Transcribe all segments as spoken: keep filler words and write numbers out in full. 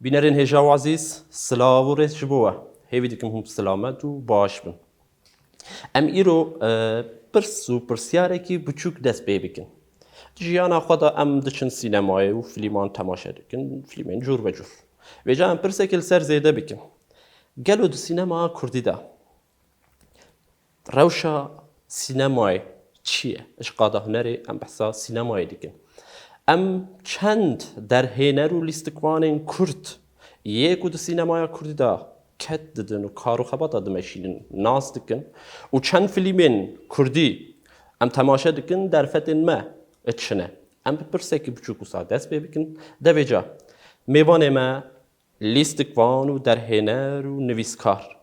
Bînerên hêja û ezîz, silav û rêz ji bo we. Hêvî dikim hûn silamet û baş bin. Em îro, e, pirs û pirsyarekî biçûk dest pê bikin. Di jiyana xwe de em diçin sînemayê û filîman temaşe dikin, filîmên cûr be cûr. Vêca em pirsekê li ser zêde bikin. Gelo di sînemaya kurdî de rewşa sînemayê çi ye? Ji qada hunerê em behsa sînemayê dikin. Em çend derhêner û lîstikvanên kurd yê ku di sînemaya kurdî de ked didin û kar û xebata dimeşînin nas dikin û çend filîmên kurdî em temaşe dikin derfetên me çi ne? Em bi pirsekî biçûk wisa dest pê bikin. Devêca mêvanê me lîstikvan û derhêner û nivîskar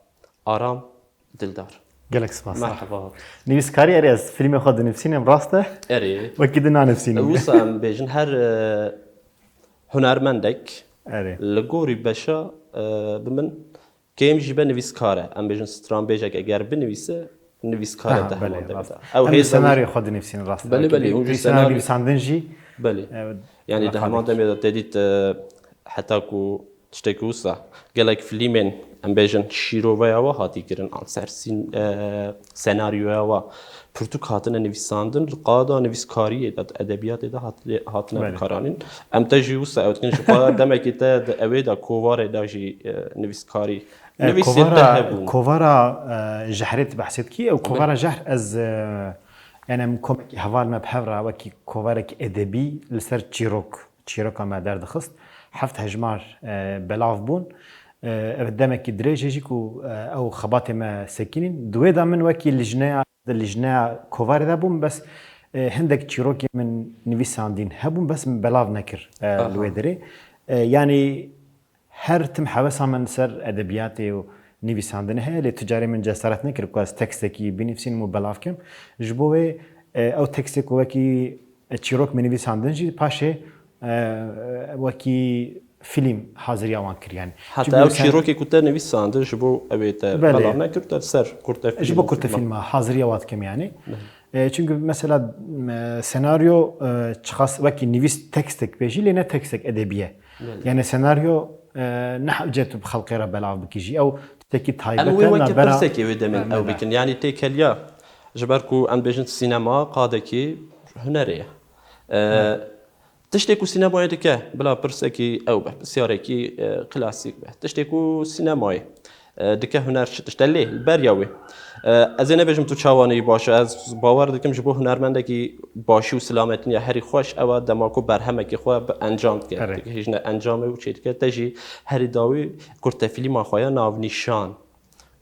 Aram Dildar. Gelek spas. Merhaba. Nivîskarî erê ez filmê xwe dinivîsînim, rast e? Erê. Wekî din nanivîsînim. Wisa em bêjin her, e, hunermendek Erê. Li gorî beşa, e, bi min kêm jî be nivîskar e. Em bêjin stranbêjek eger binivîse, nivîskar e Aha, te belê, heman rast. Devê de. Ew Em hêz senaryo xwe dinivîsînin, rast e. Belê, belê, hûn jî senaryo senaryo nivîsandin jî, Belê. e, Yani di heman demê de te dît, e, heta ku tiştekî wisa gelek filîmên, em bêjin, şîroveya we hatî kirin, an ser sîn-, e, senaryoya we pirtûk hatine nivîsandin, li qada nivîskariyê de, edebiyatê de hat-, hatine Belê. bikaranîn. Em te jî wisa ew dikin, ji xwe demekî te di ewê de kovarê de jî, e, nivîskarî, E, nivîsên te kovara, hebûn. kovara, e, jehrê tu behsê dikî, Ew kovara jehr ez, e, yani em komekî heval me bi hev re wekî kovarekî edebî li ser çîrok, çîroka me derdixist. Heft hejmar, e, belav bûn. E, ev demekî dirêj e jî ku, e, ew xebatê me sekinîn. Di wê de min wekî lijneya, di lijneya kovarê de bûm, bes, e, hindek çîrokê min nivîsandîn hebûn, bes min belav nekir, e, Aha. li wê derê. E, yani her tim hewesa min li ser edebiyatê û nivîsandinê heye, lê tu carê min cesaret nekir ku ez tekstekî binivîsînim û belav kim. Ji bo wê, e, ew tekstê ku wekî çîrok min nivîsandin jî paşê, e, wekî fîlm haziriya wan kir yani. Heta Çünkü ew sen çîrokê ku te nivîsandin ji bo ew ê te Belê. belav nekir, te ser kurte Ji bo fîlm kurte ma- fîlma haziriya wan dikim yani. Belê. E, çünkü mesela, e, senaryo, e, çiqas wekî nivîs tekstek bêjî, lê ne tekstek edebî ye. Belê. Yani senaryo, e, ne hewce tu bi xelkê re belav bikî jî. Ew tiştekî taybet Em wê e, weke navbera pirsekê wê demên Belê. ew bikin. Yani têkeliya, ji ber ku em bêjin sînema qadekî hunerê ye. E, Belê. tiştê ku sînemayê dike, bila pirsekî ew be, pirsiyarekî, e, klasîk be. Tiştê ku sînemayê, e, dike huner çi tişt e? Lê li beriya wê, e, ez ê nebêjim tu çawa neyî baş e. Ez bawer dikim ji bo hunermendekî başî û silametiniya herî xweş ew e dema ku berhemekî xwe bi encam dike. Erê. Dike hêjine encamê û çêdike. Te jî herî dawî kurtefîlma xwe ya navnîşan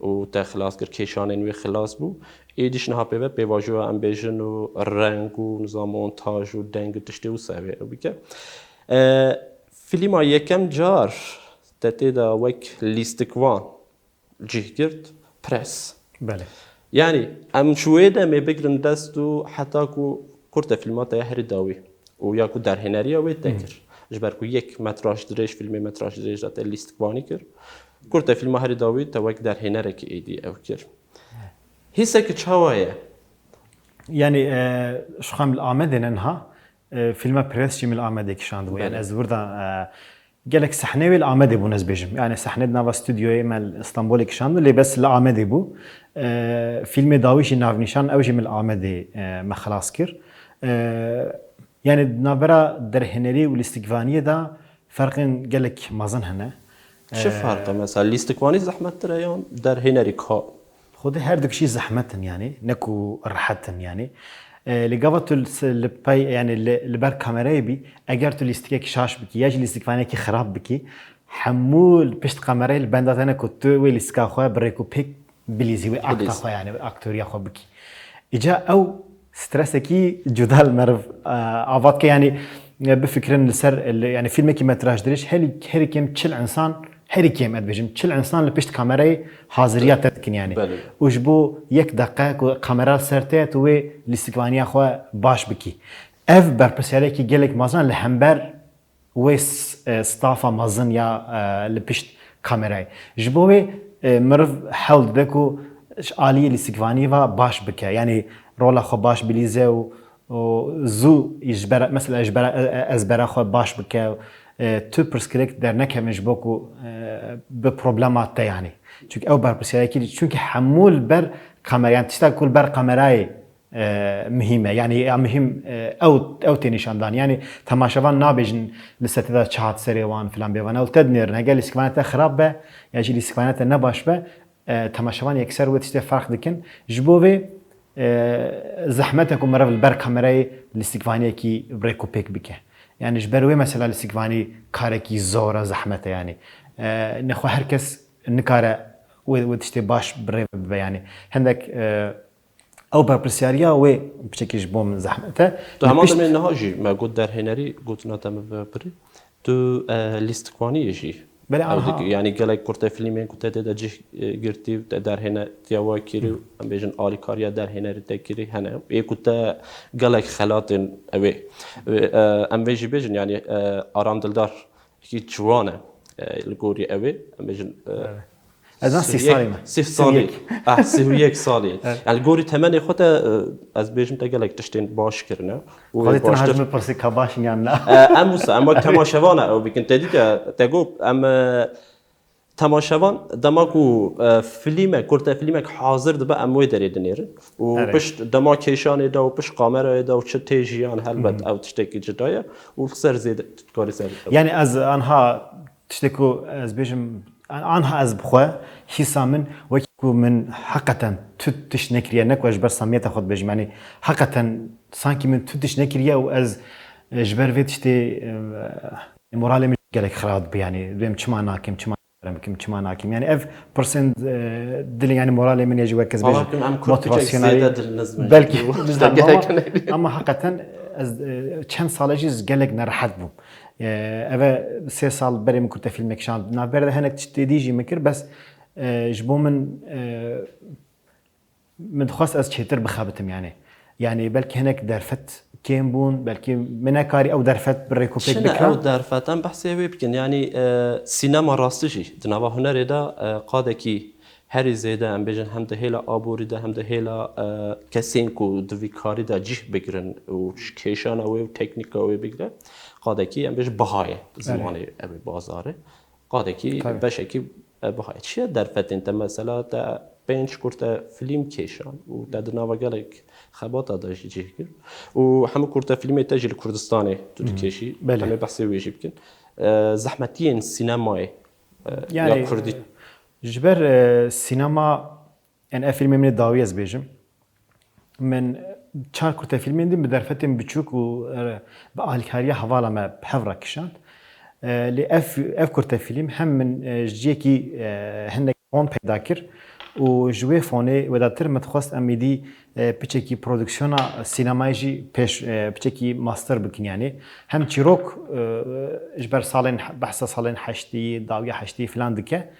û te xilas kir, kêşanên wê xilas bû. Êdî ji niha pê ve pêvajoya em bêjin û reng û nizam montaj û deng û tiştê wisa wê ew bike. E, fîlma yekem car te tê de wek lîstikvan cih girt, pres. Belê. Yani em ji wê demê bigirin dest û heta ku kurte fîlma te ya herî dawî û ya ku derhêneriya wê te Hı. kir. Ji ber ku yek metraj dirêj, fîlmê metraj dirêj de te lîstikvanî kir. Kurte fîlma herî dawî te wek derhênerekî êdî ew kir. Hîseki çawa ye? Yani, e, ji xwe em li Amedê ne niha, e, fîlma Pres jî min li Amedê kişandibû. Yani Belê. ez wirda, e, gelek sehneyê wê li Amedê bûn ez bêjim. Yani sehne di nava stûdyoyê me li Stenbolê kişandibû, lê bes li Amedê bû. E, fîlmê dawî jî navnîşan ew jî min li Amedê, e, me xilas kir. E, Yani di navbera derhênerî û lîstikvaniyê de ferqên gelek mezin hene. Çi Ee, ferq e mesela? Lîstikvanî zehmettir e yan derhênerî ka? Xwedê her du kişî zehmet in yani, ne ku rehet in yani. Ee, lê gava tu li se-, li pey, yani li, li ber kamerayê bî, eger tu lîstikekî şaş bikî, ya jî lîstikvaniyekî xirab bikî, hemû li pişt kamerayê li benda te ne ku tu wê lîstika xwe bi rêk û pêk bilîzî, wê akta Bilîz. xwe yani, wê aktoriya xwe bikî. Îca ew stresekî cuda li meriv, e, ava dike. Yani, e, bifikirin li ser, li, yani fîlmekî metraj dirêj herî, herî kêm çil insan, herî kêm ez dibêjim, çil insan li pişt kamerayê haziriya te dikin yani. Belê. Û ji bo yek deqe ku kamera li ser te ye, tu wê lîstikvaniya xwe baş bikî. Ev berpirsiyariyekî gelek mezin e li hember wê s-, e, stafa mezin ya, e, li pişt kamerayê. Ji bo wê, e, meriv hewl dide ku ji aliyê lîstikvaniyê ve baş bike. Yani rola xwe baş bilîze û, û zû ji bera, mesela ji bera, e, e, ezbera xwe baş bike, e, tu pirsgirêk dernekevin ji bo ku, e, bi problema te, yanî. Çunke ew berpirsiyariyekî, çunke hemû li ber kamera, yani tişta ku li ber kamerayê, e, muhîm e. Yani ya muhîm, e, ew, ew tê nîşandan. Yani temaşevan nabêjin li setê de çi hat serê wan filan bêvan. Ew te dinêrin. Heger lîstikvanê te xirab be, ya jî lîstikvanê te ne baş be, e, temaşevan yekser wê tiştê ferq dikin. Ji bo vê, e, zehmet e ku meriv li ber kamerayê lîstikvaniyekî rêkûpêk bike. Yani ji ber wê mesela lîstikvanî karekî zor e, zehmet e yani. E, nexwe her kes nikare wê, wê tiştê baş bi rê ve bibe yani. Hindek, e, ew berpirsiyariya wê piçekî ji bo min zehmet e. Tu hema demê niha jî me got derhênerî gotina te min ve birî. Tu, e, lîstikvaniyê jî. Belê, ew aha. Dikî. Yani gelek kurte filmên ku te tê de cih, e, girtî, te derhênetiya we kirî, em bêjin alîkariya derhênerî te kirî hene. Ê ku te gelek xelatên ew ê. Wê, e, em vê jî bêjin, yani, e, Aram Dildar, yekî ciwan e, e, li gorî ew ê, em bêjin, e, Evet. Ez na sî salî me. Sî salî. Ah, sî û yek salî. Evet. Yani li gorî temenê xwe te, e, ez bêjim te gelek tiştên baş kirine. Û Xwedî tu niha ji min pirsî ka baş in yan na? E, em wisa, em wek temaşevan e ew bikin. Te dît ya, te got, em, e, temaşevan, dema ku, e, filmek, kurte filmek hazir dibe, em wê derê dinêrin. Û Erê. Pişt dema kêşanê de û pişt kamerayê de û çi tê jiyan, helbet ew tiştekî cida ye. Û li ser zêde, tu dikarî ser. Yani ez anha tiştê ku ez bêjim, an-, anha ez bi xwe hîsa min, wekî ku min heqeten tu tişt nekiriye, ne ku ez ji ber samiyeta xwe dibêjim, yani heqeten sankî min tu tişt nekiriye û ez, e, ji ber vê tiştê, e, moralê min gelek xirab dibe, yani dibêm çima nakim, çima bikim, çima nakim. Yani ev pirsên, e, dilê, yani moralê min ya jî wek ez bêjim, Valla kim em Kurd piçek motivasyonelî zêde dilniz min belkî ji bo nizam, te ama, gerek ne. Ama heqeten ez, e, çend sale jî ez gelek nerehet bûm. E, eve sê sal berê min kurte filmek şand. Navber de hinek tiştê dî jî min kir, bes, e, ji bo min, e, min dixwest ez çêtir bixebitim yani. Yani belkî hinek derfet kêm bûn, belkî min nekarî ew derfet bi rêkûpêk Çi ne bikira. Ew derfet, em behsê wê bikin. Yani, e, sînema rastî jî di nava hunerê de, e, qadekî herî zêde, em bêjin, hem di hêla aborî de, hem di hêla, e, kesên ku di vî karî de cih bigirin û kêşana wê û teknîka wê bigire, qadekî, em bêjin, biha ye, Belê. Zimanê ew ê bazarê. Qadekî Tabii. Beşekî, e, biha ye. Çi ye derfetên te? Mesela te pênc kurte fîlm kêşan û te di nava gelek xebata de jî cih girt. Û hemû kurte fîlmê te jî li Kurdistanê tu Hı hı. dikêşî. Belê. Em ê behsê wê jî bikin. E, zehmetiyên sînemayê, e, Yani, ya Kurdî. Ji ber, e, sînema, yani ev fîlmê min ê dawî ez bêjim. Min çar kurte fîlmên din bi derfetên biçûk û, e, bi alîkariya hevala me bi hev re kişand. E, lê ev, ev kurte fîlm hem min, e, ji cihekî, e, hinek fon peyda kir û ji wê fonê wêdatir min dixwest em êdî, e, piçekî prodüksiyona sînemayê jî pêş, e, piçekî master bikin yani. Hem çîrok, e, ji ber salên, behsa salên heştî, dawiya heştî filan dike.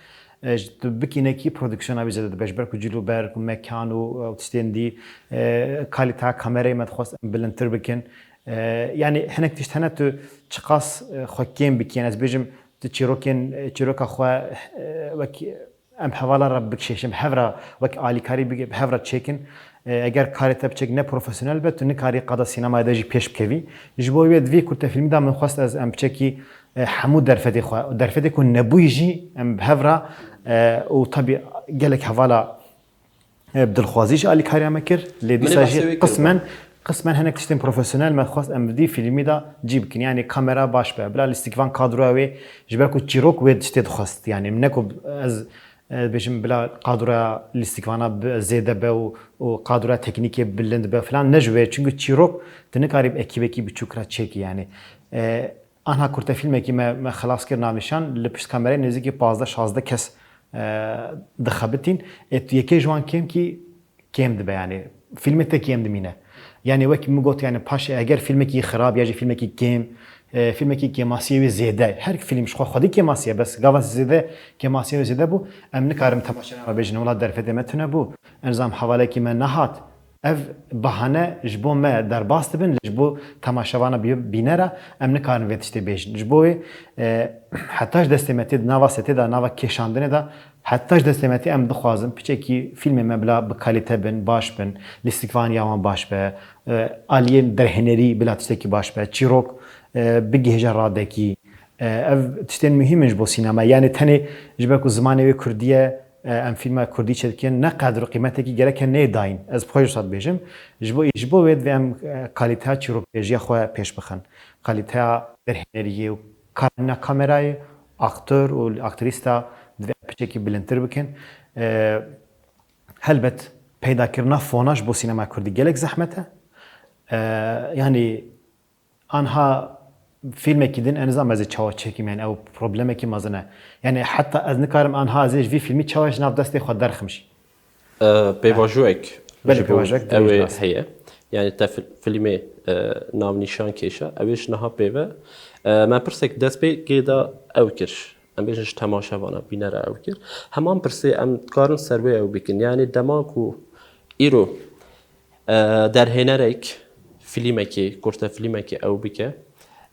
E, ji, tu bikînekî prodüksiyona wî zêde dibe, ji ber ku cil û berg û mekan û, e, tiştên dî, e, kalîteya kamerayê me dixwest em bilindtir bikin. E, yani hinek tişt hene tu çiqas, e, xwe kêm bikî. Yani ez bêjim tu çîrokên, e, çîroka xwe, e, wek em hevala re bikişêşin, bi hev re wek alîkarî bike, bi hev re çêkin. E, eger karê te biçek ne profesyonel be, tu nikarî qada sînemayê de jî pêş bikevî. Ji bo wê di vî kurte fîlmî de min xwest ez em biçekî, e, hemû derfetê xwe, derfetê ku nebûyî jî em bi hev re, e, û tabî gelek hevala, e, bi dilxwazî jî alîkariya me kir. Lê Min ê dîsa behsê jî wê kir. Qismen, qismen hinek tiştên profesyonel me xwest em di fîlmî de cî bikin. Yani kamera baş be, bila lîstikvan kadroya wê, ji ber ku çîrok wê tiştê dixwest. Yani ne ku ez, e, bêjim bila kadroya lîstikvana bi-, zêde be û, û kadroya teknîkê bilind be filan, ne ji wê. Çunku çîrok tu nikarî bi ekîbekî biçûk re çêkî yani. E, Anha kurte fîlmekî me, me xilas kir navnîşan, li pişt kamerayê nêzîkî pazdeh şazdeh kes, e, dixebitîn. Ê tu yekê ji wan kêmkî kêm dibe, yani fîlmê te kêm dimîne. Yani wekî min got, yani paşê eger fîlmekî xirab ya jî fîlmekî kêm, e, fîlmekî kêmasiyê wê zêde, her fîlm ji xwe xwedî kêmasî ye, bes gava zêde kêmasiyê wê zêde bû, em nikarin temaşevan re bêjin, wela derfetê me tune bû, erzam hevalekî me nehat. Ev bahane ji bo me derbas dibin, lê ji bo temaşevana bî-, bînera em nikarin vê tiştê bêjin. Ji bo wê, e, heta ji destê me tê di nava setê de, nava kêşandinê de, heta ji destê me tê em dixwazin piçekî fîlmê me bila bi kalîte bin, baş bin, lîstikvaniya wan baş be, e, aliyên derhênerî bila tiştekî baş be, çîrok, e, bigihêje radekî, E, ev tiştên muhîm in ji bo sînema. Yani tenê ji ber ku zimanê wê kurdî ye, e, em fîlma kurdî çêdikin, ne qedr û qîmetekî gereke nê dayîn. Ez bi xwe jî wisa dibêjim. Ji bo, ji bo wê divê em, e, kalîteya çîrokbêjiya xwe pêş bixin. Kalîteya derhêneriyê û karîna kamerayê, aktor û aktrîsta divê piçekî bilindtir bikin. E, helbet peydakirina fona ji bo sînema kurdî gelek zehmet e. E, yani anha fîlmekî din, ez nizanim ez ê çawa çêkim, yani ew problemekî mezin e. Yani heta ez nikarim anha ez ê ji vî fîlmî çawa ji nav destê xwe derxim jî. E, pêvajoyek Belê, ji bo pêvajoyek ew ê dirêj nas. Heye. Yani te fil-, filmê, e, navnîşan kêşa, ew ê ji niha pê ve. E, me pirsek destpêkê de ew kir. Em bêjin ji temaşevana, bînera ew kir. Heman pirsê em dikarin ser wê ew bikin. Yani dema ku îro, e, derhênerek fîlmekê, kurte fîlmekê ew bike,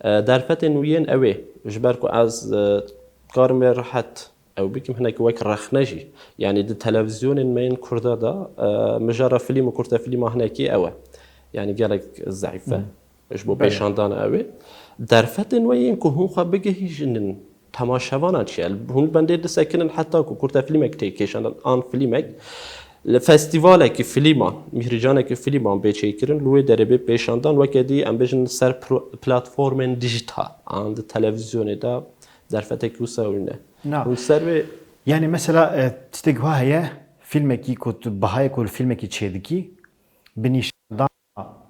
e, derfetên wî yên ew ê. Ji ber ku ez, e, dikarim wê rehet ew bikim, hinekî wek rexne jî. Yani di televîzyonên me yên kurda de, e, mijara fîlm û kurte fîlma hinekî ew e. Yani gelek zeîf e. Hmm. Ji bo Belê. Pêşandana ew ê. Derfetên we yên ku hûn xwe bigihîjinin temaşevanan çi ye? Hûn bendê disekinin heta ku kurte fîlmek tê kêşandan an fîlmek li festîvalekî fîlman, mîhrîcanekî fîlman bê çêkirin, li wê derê bê pêşandan weke dî em bêjin li ser pro-, platformên dijital an di televîzyonê de derfetekî wisa wî ne. Na. Hûn ser wê Yani mesela, e, tiştek wiha heye, fîlmekî ku tu bihayê ku li fîlmekî çêdikî, bi nîşandan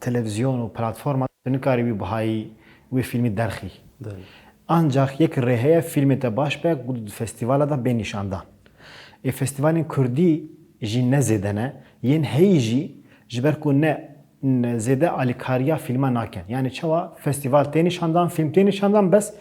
televîzyon û platforma tu nikarî wî bihayî wî fîlmî derxî. Belê. Ancak yek rê heye fîlmê te baş be ku di festîvala de bê nîşandan. Ê festîvalên kurdî jî ne zêde ne, yên heyî jî ji ber ku ne, ne zêde alîkariya fîlma nakin. Yani çawa festîval tê nîşandan, fîlm tê nîşandan, bes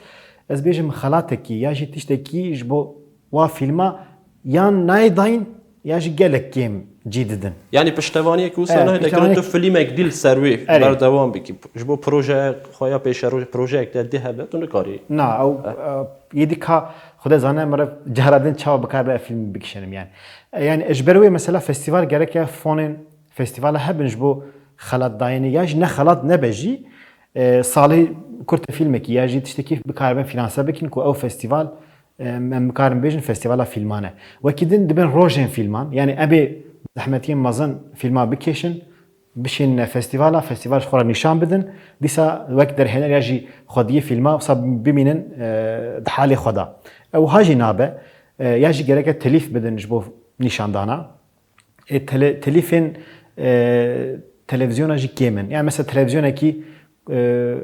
ez bêjim xelatekî ya jî tiştekî ji bo wa fîlma yan nayê dayîn ya jî gelek kêm cî didin. Yani piştevaniyek wisa Evet, nayê, piştevaniyek- tu filmek dî li ser wî Erê. Berdewam bikî. Ji bo proje xwe ya pêşeroj, projeyek te dî hebe, tu nikarî. Na, ew, Eh. e, yê dî ka Xwedê zane meriv cara din çawa bikaribe ev fîlm bikişînim yani. E, yani ji ber wê mesela festîval gereke fonên festîvala hebin ji bo xelatdayînê ya jî ne xelat nebe jî, e, salê kurte fîlmekî ya jî tiştekî bikaribe finanse bikin ku ew festîval, e, em bikarin bêjin festîvala fîlman e. Wekî din dibin rojên fîlman, yani ebê zehmetiyên mezin fîlma bikêşin, bişînine festîvala, festîval ji xwe re nîşan bidin, dîsa wek derhêner ya jî xwediyê fîlma wisa bimînin, e, di halê xwe de. Ew wiha jî nabe, e, ya jî gereke telîf bidin ji bo nîşandana. Ê tele-, telîfên, e, televîzyona jî kêm in. Yani mesela televîzyonekî, e,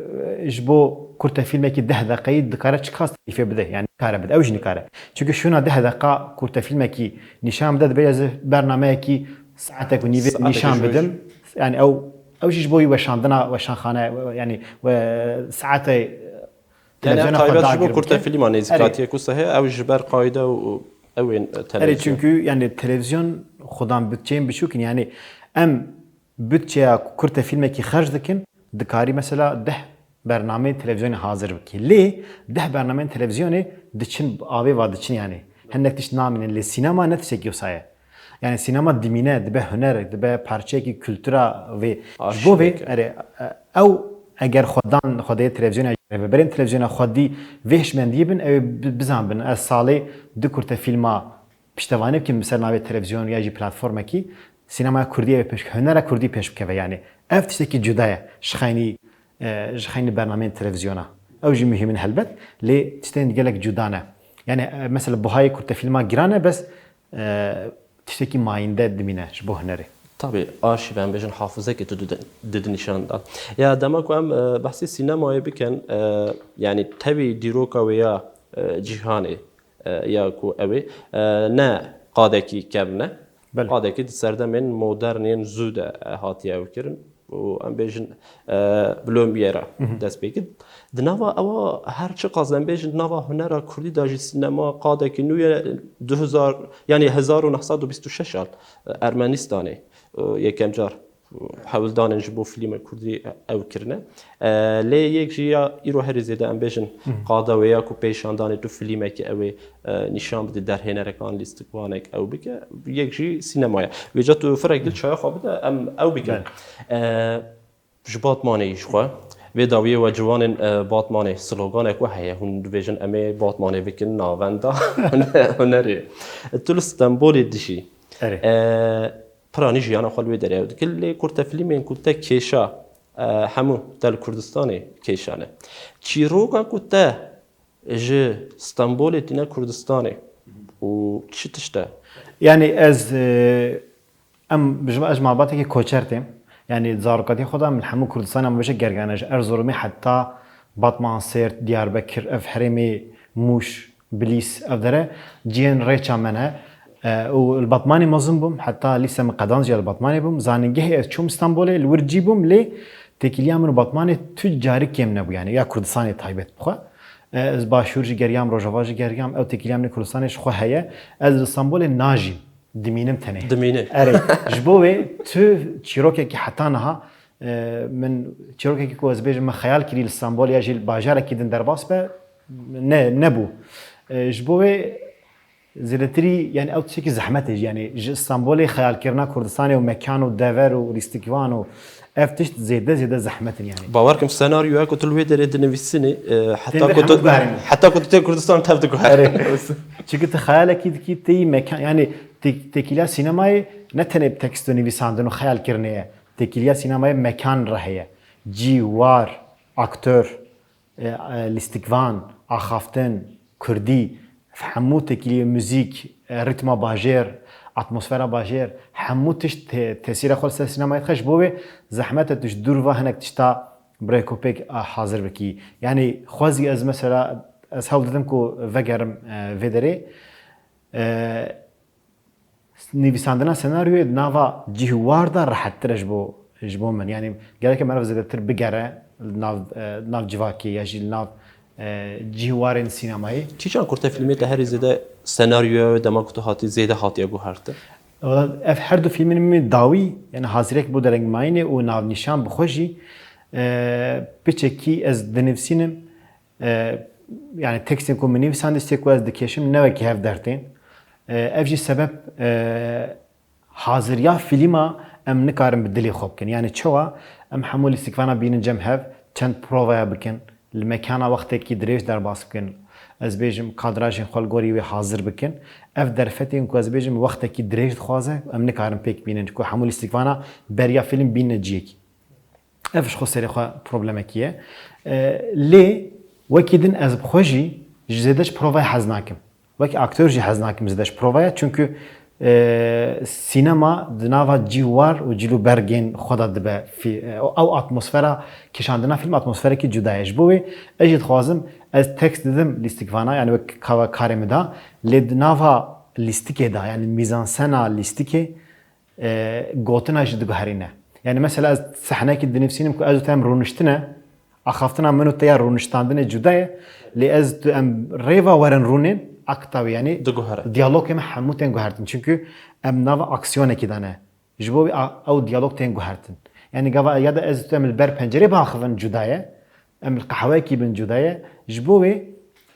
ji bo kurte fîlmekî deh deqeyî dikare çiqas telîfê bide? Yani nikare bide. Ew jî nikare. Çünkü şûna deh deqa kurte fîlmekî nîşan bide, dibê ez bernameyekî saetek û nîvê Saetek nîşan jû bidim. Yani ew, ew jî ji bo wî weşandina, weşanxane, yani we saetê Yani ev televîzyona xwe taybet ji bo dagir kurte bike. Fîlma Erê. Nêzîkatiyek wisa heye, ew ji ber qayde û ew ên, e, Erê, televîzyon. Çünkü yani televîzyon xudan bütçeyên biçûk in. Yani em bütçeya kurte fîlmekî xerc dikin, dikarî mesela deh bernameyên televîzyonê hazir bikî. Lê deh bernameyên televîzyonê diçin, avê va diçin yani. Hinek tişt namînin, lê sînema ne tiştekî wisa ye. Yani sînema dimîne, dibe huner, dibe parçeyekî kultura vê. Ji bo vê, Arşivek. Erê, e, ew eger xwedan, xwediyê televîzyona, rêveberên televîzyona xwedî vê hişmendiyê bin, ew ê bi-, bizanbin, ez salê du kurte fîlma piştevanî bikim bi ser navê televîzyon ya jî platformekî sînemaya kurdî ew ê pêş, hunera kurdî pêş bikeve yani. Ev tiştekî cuda ye. Ji xeynî, e, ji xeynî bernameyên televîzyona. Ew jî muhîm in helbet. Lê tiştên gelek cuda ne. Yani, e, mesela buhayê kurte fîlma giran e, bes, e, tiştekî mayînde dimîne ji bo hunerê. Tabii, arşîv em bêjin hafizekê tu dide-, didin nîşan da. Ya dema ku em, e, behsê sînemayê bikin, e, yani tevî dîroka wê ya, e, cîhanê, e, ya ku ew ê, e, ne qadekî kevn e. Belê. Qadekî di serdemên modernên zû de, e, hatiye ew kirin. Û em bêjin, e, bi Lumière-a Mhm. dest pê kir. Di nava ewa her çiqas em bêjin di nava hunera kurdî de jî sînema qadekî nû ye, du hezar, yani hezar û neh sed û bîst û şeş al, e, Ermenistanê, e, yekem car, e, hewldanên ji bo fîlmê kurdî ew kirine. E, lê yek jî ya îro herî zêde em bêjin Mhm. qada wê ya ku pêşandanê tu fîlmekî ew ê, e, nîşan bidî derhênerek an lîstikvanek ew bike. Yek jî sînema ye. Vêca tu firek dil çaya xwe bide, em ew bikin. Belê. E, ji Batmanê yî ji xwe. Vê dawiyê we ciwanên, e, Batmanê sloganek we heye, hûn dibêjin, "Em ê Batmanê bikin navenda hune-, hunerê." Tu li Stenbolê dijî. Erê. E, piranî jiyana xwe li wê derê ew dikir, lê kurtefilmên ku te kêşa, e, hemû te li Kurdistanê kêşane. Çîroka ku te ji Stenbolê tîne Kurdistanê û çi tişt e? Yani ez, e, em, ji, ez ji malbatekî koçer têm. Yani zarokatiyê xwe de em li hemû Kurdistanê em bêje gergane, ji Erzurumê heta Batman, Sêrt, Diyarbekir, ev herêmê Mûş, Bilîs, ev dere cihên rêça me ne. E, û li Batmanê mezin bûm, heta lîse min qedan jî li Batmanê bûm. Zanîngehê ez çûm Stenbolê, li wir cî bûm, lê têkiliya min û Batmanê tu carî kêm nebû, yani ya Kurdistanê taybet bixwe. E, ez Başûr jî geriyam, Rojava jî geriyam, ew têkiliya min ê Kurdistanê ji xwe heye. Ez li Stenbolê najîm, dimînim tenê. Dimînin. Erê, ji bo wê tu çîrokekî heta niha, e, min çîrokekî ku ez bêjim min xeyal kirî li Stenbolê ya jî li bajarekî din derbas be, ne, nebû. E, ji bo wê zêdetirî, yani ew tiştekî zehmet e, yani ji Stenbolê xeyalkirina Kurdistanê û mekan û dever û lîstikvan û ev tişt zêde zêde zehmet in yani. Bawer kim senaryoya ku tu li wê derê dinivîsînî, e, heta Tê ku de tu, hemû guherîn. Heta ku tu tê Kurdistan tev diguherî. Erê. Çunku tu xeyalekî dikî tê yî mekan, yani tê-, têkiliya sînemayê ne tenê bi tekst û nivîsandin û xeyalkirinê ye. Têkiliya sînemayê mekan re heye. Cî, war, aktor, e, e, lîstikvan, axaftin, kurdî, hemû têkiliyê muzîk, e, ritma bajêr, atmosfera bajêr, hemû tişt te-, tesîra xwe li ser sînemayê dixe. Ji bo wê zehmet e tu ji dûr ve hinek tişta bi rêk û pêk, e, hazir bikî. Yani xwezî ez mesela, ez hewl didim ku vegerim, e, vê derê. E, Nivîsandina senaryoyê di nava cih û war de rehettir e ji bo, ji bo min. Yani gereke meriv zêdetir bigere li nav, e, nav civakê ya jî li nav, e, cih û warên sînemayê. Kîjan kurtefîlmê te herî zêde senaryoya wê dema ku tu hatî zêde hatiye guhertin? Wala ev her du fîlmên min dawî, yani hazirek bo derengmayînê û navnîşan bi xwe jî, e, piçekî ez dinivîsînim, E, yani tekstên ku min nivîsandî, tiştê ku ez dikêşim ne wekî hev dertên. E, ev jî sebeb, e, haziriya fîlma em nikarin bi dilê xwe bikin. Yani çawa em hemû lîstikvana bînin cem hev, çend provaya bikin, li mekana wextekî dirêj derbas bikin. Ez bêjim kadrajên xwe li gorî wê hazir bikin. Ev derfetên ku ez bêjim wextekî dirêj dixwaze, em nikarin pêk bînin. Ku hemû lîstikvana beriya fîlm bînine ciyekî. Ev ji xwe serê xwe problemekî ye. E, lê wekî din ez bi xwe jî ji zêde ji provayê hez nakim. Wek aktor jî hez nakim zêde ji provaya. Çunku, e, sînema di nava cî û war û cîl û bergên xwe de dibe. Fî-, e, ew atmosfera, kişandina fîlm atmosferekî cuda ye. Ji bo wê ez jî dixwazim, ez tekst didim lîstikvana, yani wek ka-, karê min da, lê di nava lîstikê de, yani mîzansena lîstikê, e, gotina jî diguherîne. Yani mesela ez sehnekî dinivîsînim ku ez û te em rûniştine, axaftina min û te ya rûniştandinê cuda ye, lê ez tu em rêva werin rûnên, akta wê, yani Diguhere. Diyalogê me hemû tên guhertin. Çunku em nava aksiyonekî de ne. Ji bo wî a-, ew diyalog tên guhertin. Yani gava ya da ez û te em li ber pencerê biaxivin cuda ye, em li qehweyekî bin cuda ye. Ji bo wê,